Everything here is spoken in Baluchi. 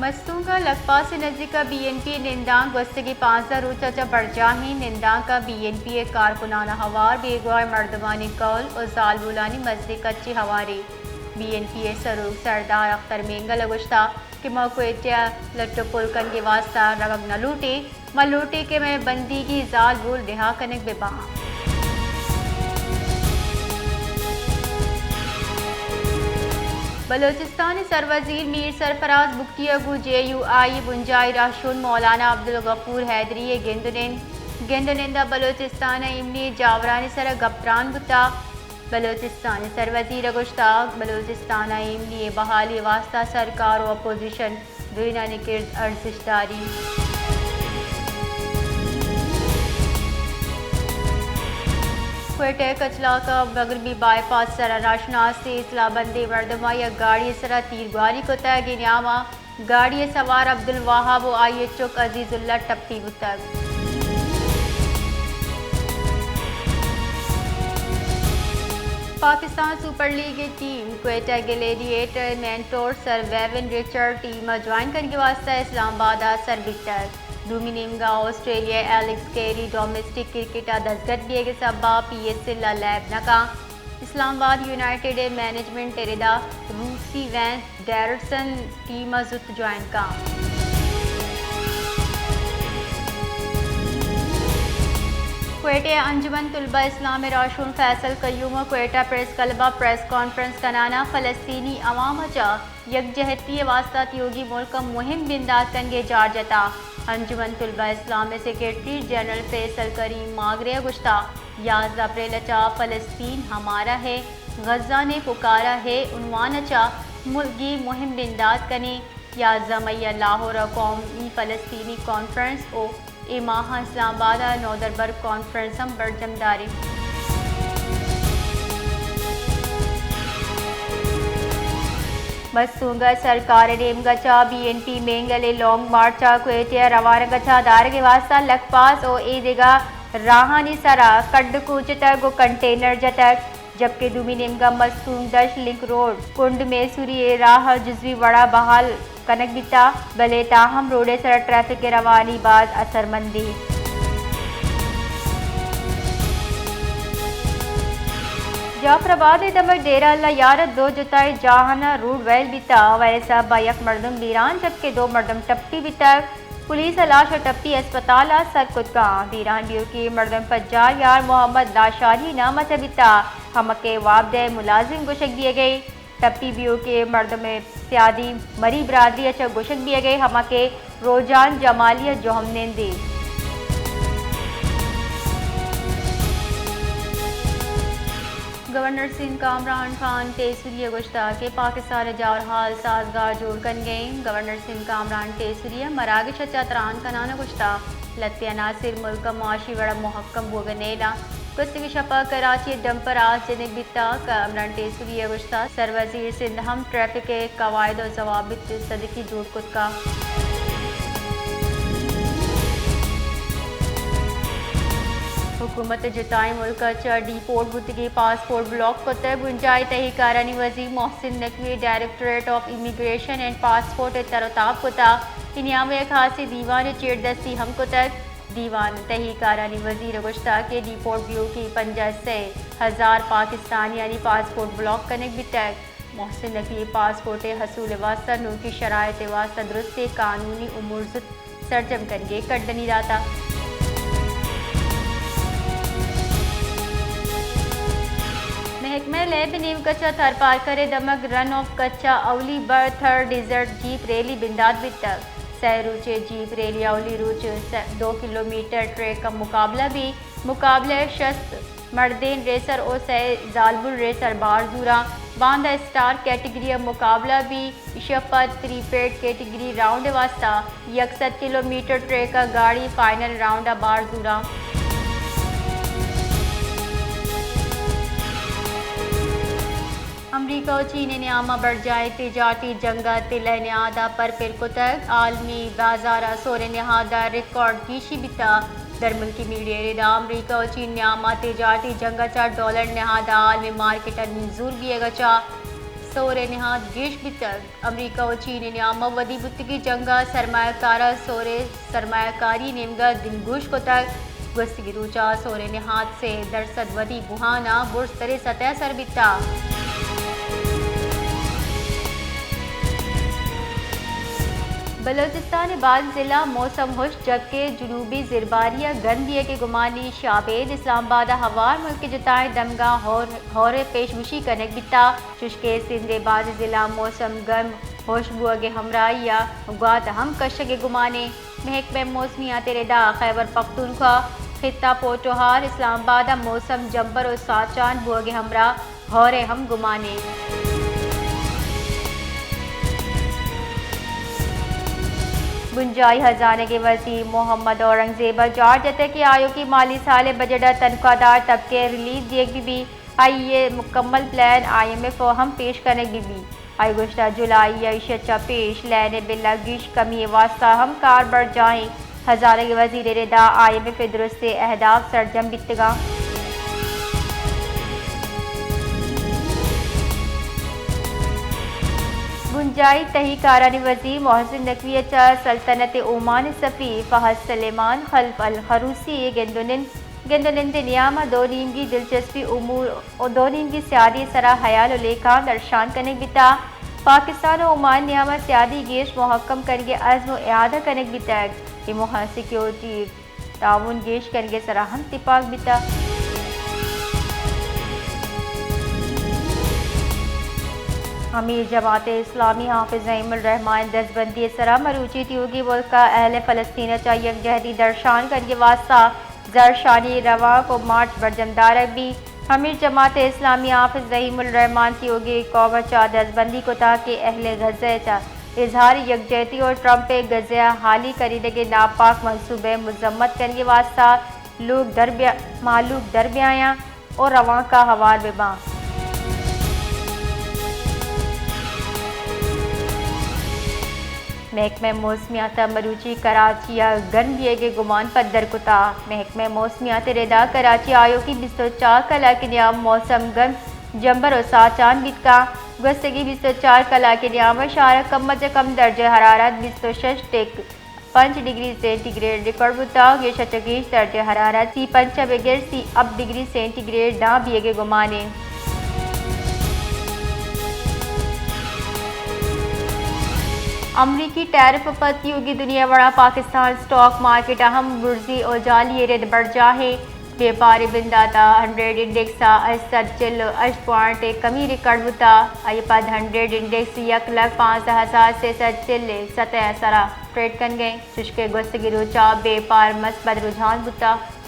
مستونگ ء لکپاس ء نزیک ء بی این پی ء نندانک گوستگیں پانزدہ روچ ء چہ برجاہیں نندانک ء بی این پی ء کارکنان ء ہوار بیگواہ مردمانی کہول ء زالبولانی مزنیں کچے ہوارے۔ بی این پی ء سروک سردار اختر مینگل ء گوشتگ کہ ما کوئٹہ ء لٹ ء پل کنگ ء واستہ روگ نہ لوٹیں، ما لوٹیں کہ مئے بندیگیں زالبول رہا کنگ بہ باں۔ بلوچستان ء سروزیر میر سرفراز بگٹی ء گوں جے یو آئی ء بنجاہی رہشون مولانا عبدالغفور حیدری ء گند ء نند، گند ء نند ء بلوچستان ء ایمنی ء جاورانی سر ء گپ تران بوتگ۔ بلوچستان ء سروزیر ء گوشتگ، بلوچستان ء ایمنی ء بحالی ء واستہ سرکار ء اپوزیشن دوئینانی کرد ارزشت داری۔ کوئٹہ ء کچلاک ء مغربی بائی پاس ء سرا ناشناسیں سلاہ بندیں مردماں یک گاڑی ء سرا تیرگواری کتگ، اے نیاما گاڑی ء سوار عبدالوہاب ء آئی ء چک عزیز اللہ ٹپی بوتگ۔ پاکستان سپر لیگ ء ٹیم کوئٹہ گلیڈیئیٹر مینٹور سر ویون رچرڈ ٹیم ء جوائن کنگ ء واستہ اسلام آباد ء سر بیتگ۔ دومی نیمگ ء آسٹریلیا ء ایلکس کیری ڈومیسٹک کرکٹ ء دزگٹ بیگ ء سبب ء پی ایس ایل ء لیب نہ کنت۔ اسلام آباد یونائیٹڈ ء مینجمنٹ ء ردا روسی وین ڈیرسن ٹیم ء زوت جوائن کن۔ کوئٹہ ء انجمن طلبہ اسلام ء راہشون فیصل قیوم ء کوئٹہ پریس کلب ء پریس کانفرنس کنان ء فلسطینی عوام ء چہ یکجہتی ء واستہ تیوگی ملک ء مہم بندات کنگ ء جار جتا۔ انجمن طلبہ اسلام ء سیکرٹری جنرل فیصل کریم ماگرے ء گوشتا، یازدہ اپریل ء چہ فلسطین ہمارا ہے، غزہ نے پکارا ہے عنوان ء چہ ملگی مہم بندات کنیں۔ یازدہ مئی ء لاہور ء قومی فلسطینی کانفرنس ء اے ماہ ء اسلام آباد ء نودربر کانفرنس ہم برجم داریں۔ مستونگ ء سرکار ء نیمگ ء چہ بی این پی مینگل ء لانگ مارچ ء کوئٹہ ء روانگ ء چہ دارگ ء واستہ لکپاس ء اے دگہ راہانی سرا کڈ کوچتگ ء کنٹینر جتگ۔ جبکہ دومی نیمگا مستونگ دشت لنک روڈ کنڈ میسوری ء راہ ء جزوی وڑا بحال کنگ بیتا، بلے تاہم روڈ ء سرا ٹریفک ء روانی باز اثرمندی۔ جعفر آباد ء دمگ ڈیرہ اللہ یار ء دو جتائیں جاہاں روڈ ویل بیتا، ویل سبب ء یک مردم بیران جبکہ دو مردم ٹپی بیتگ۔ پولیس ء لاش ء ٹپی اسپتال ء سر کت کن۔ بیران بیوکیں مردم پجار یار محمد لاشاری نام ء چہ بیتا، ہمکہ وابدہ ء ملازم گوشگ دیگ ء۔ ٹپی بیوکیں مردم ء سیادی مری برادری ء چہ گوشگ دیگ ء، ہمکہ روجان جمالی ء جہمنندے۔ گورنر سندھ کامران خان ٹیسری ء گوشتگ کہ پاکستان ء جاورحال سازگار جوڑ کنگ ء انت۔ گورنر سندھ کامران ٹیسری ء مراگش ء چہ تران کنان ء گوشتگ، لھتے عناصر ملک ء معاشی وڑ ء مھکم بوگ ء نیل انت۔ گوستگیں شپ ء کراچی ء ڈمپر آس جنگ بیتگ۔ کامران ٹیسری ء گوشتگ، سروزیر سندھ ہم ٹریفک ء قواعد ء ضوابط ء صدقی جوڑ کت کن۔ حکومت ء جتائیں ملک ء چہ ڈیپورٹ بوتگیں پاسپورٹ بلاک کتگ۔ بنجاہی تہی کارانی وزیر Mohsin Naqvi directorate of immigration and passport ء تر ء تاب کتگ۔ اے نیام ء یک ہاسیں دیوان ء چیردستی ہم کتگ۔ دیوان ء تہی کارانی وزیر ء گوشتگ کہ ڈیپورٹ بیوکیں پنجاہ ء سے ہزار پاکستانیانی پاسپورٹ بلاک کنگ بیتگ۔ محسن نقوی پاسپورٹ ء حصول ء واستہ نوکیں شرائط ء واستہ درستیں قانونی امور زوت سرجم کنگ ء کڈنی داتگ۔ محکمہ لیب ء نیمگ ء چہ تھرپارکر ء دمگ رن آف کچ ء اولی بر تھرڈ ڈیزرٹ جیپ ریلی بندات بیتگ۔ سئے روچیں جیپ ریلی ء اولی روچ ء دو کلومیٹر ٹریک ء مقابلہ بیت۔ مقابلہ ء شست مردین ریسر ء سئے زالبول ریسر بہر زوراں۔ باندا اسٹار کیٹگری ء مقابلہ بیت۔ ایشی ء پد پری پیڈ کیٹگری راؤنڈ ء واستہ یک سد کلومیٹر ٹریک ء گاڑی فائنل راؤنڈ ء بہر زوراں۔ امریکہ ء چین ء نیام ء برجاہیں تجارتی جنگ ء تلہ ء نہاد ء پر پر کتگ۔ عالمی بازار ء سور ء نہاد ء ریکارڈ گیشی بیتگ۔ درملکی میڈیا ء ردا امریکہ ء چین نیام ء تجارتی جنگ ء چہ ڈالر نہاد ء عالمی مارکیٹ ء نزور بیگ ء چہ سور ءِ نہاد گیش بیتگ۔ امریکہ ءُ چین ءِ نیام ءَ ودی بوتگیں جنگ ءَ سرمایہ کاراں سور ءِ سرمایہ کاری ءِ نیمگ ءَ دلگوش کتگ۔ گوستگیں روچ ءَ سور ءِ نہاد سے درسد ودی بوھان ءَ برزتریں سطح ءَ سر بیتگ۔ بلوچستان ءِ باز ضلع ءَ موسم ہشک، جبکہ جنوبی زرباری ءَ گرم بیگ ءِ گمان ایں۔ شابید، اسلام آباد ءَ ہوار ملک ءِ جتائیں دمگاں ہور، ہور ءِ پیشگوشی کنگ بیتگ۔ چوشکہ سندھ ءِ بازیں ضلعاں موسم گرم ہشک بوگ ءِ ہمراہی ءَ گوات ہم کشگ ءِ گمان ایں۔ محکمہ موسمیات ءِ ردا خیبر پختونخوا، خطہ پوٹوہار، اسلام آباد ءَ موسم جمبر ءُ ساچان بوگ ءِ ہمراہ ہور ءِ ہم گمان ایں۔ بنجاہی ہزانگ ءِ وزیر محمد اورنگزیب ءَ جار جتگ کہ آیوکیں مالی سال ءِ بجٹ ءَ تنخواہ دار طبقہ ءَ ریلیف دیگ بہ بیت۔ آئی ءِ مکمل پلان آئی ایم ایف ءَ ہم پیش کنگ بہ بیت۔ آئی ءَ گوشتگ جولائی ءَ ایشی ءَ چہ پیش لین ءِ بل ءَ گیش کمی ءِ واستہ ہم کار برجاہ ایں۔ ہزانگ ءِ وزیر ءِ ردا آئی ایم ایف ءِ درستیں اہداف سرجم بیتگ اَنت۔ بنجاہی تہی کارانی وزیر محسن نقوی ءَ چہ سلطنت عمان ءِ سفیر فہد سلیمان خلف الخروسی ءِ گند ءُ نند، گند ءُ نند ءِ نیام ءَ دو نیمگی دلچسپی امور ءُ دو نیمگی سیادی ءِ سرا ہیال ءُ لیکہاں درشان کنگ بیتگ۔ پاکستان ءُ عمان ءِ نیام ءَ سیادی گیش مہکم کنگ ءِ عزم ءُ اعادہ کنگ بیتگ۔ اے موہ ءَ سیکورٹی تعاون گیش کنگ ءِ سرا ہم تپاک بیتگ۔ امیر جماعت اسلامی حافظ زعیم الرحمان ءِ دزبندی ءِ سرا مروچی تیوگیں ملک ءَ اہل فلسطین ءَ چہ یکجہتی درشان کنگ ءِ واستہ زھرشانی روانک ءُ مارچ برجم دارگ بیت۔ امیر جماعت اسلامی حافظ زعیم الرحمان تیوگیں قوم ءَ چہ دزبندی کتگ کہ اہل غزہ ءَ چہ اظہار یکجہتی ءُ ٹرمپ ءِ غزہ ءَ ہالی کنینگ ءِ ناپاک منصوبہ ءِ مذمت کنگ ءِ واستہ لوگ در بیا، مھلوک در بیایاں ءُ روانک ءَ ہوار بہ باں۔ محکمہ موسمیات ءَ مروچی کراچی ءَ گرم بیگ ءِ گمان پدر کتگ۔ محکمہ موسمیات ءِ ردا کراچی ءَ آیوکیں بیست ءُ چار کلاک ءِ نیام موسم گرم، جمبر ءُ ساچان بیت کنت۔ گوستگیں بیست ءُ چار کلاک ءِ نیام ءَ شہر ءَ کم ءَ چہ کم درجہ حرارت بیست ءُ شش ٹک پنچ ڈگری سینٹی گریڈ ریکارڈ بوتگ، گیش ءَ چہ گیش درجہ حرارت سی پنچ ءَ بگر سی ہپت ڈگری سینٹی گریڈ داں بیگ ءِ گمان ایں۔ امریکی ٹیرف ءَ پد تیوگیں دنیا ءِ وڑا پاکستان اسٹاک مارکیٹ ءَ ہم برزی ءُ جالی ءِ رد برجاہ ایں۔ بیپاری بندات ءَ ہنڈریڈ انڈیکس ءَ ہشت سد چل ءُ ہشت پوائنٹ ءِ کمی ریکارڈ بوتگ۔ آئی ءَ پد ہنڈریڈ انڈیکس یک لکھ پانزدہ ہزار سے سد چل ءِ سطح ءِ سرا ٹریڈ کنگ ءَ ایں، چوشکہ گوستگیں روچ ءَ بیپار ءَ مثبت رجحان بوتگ۔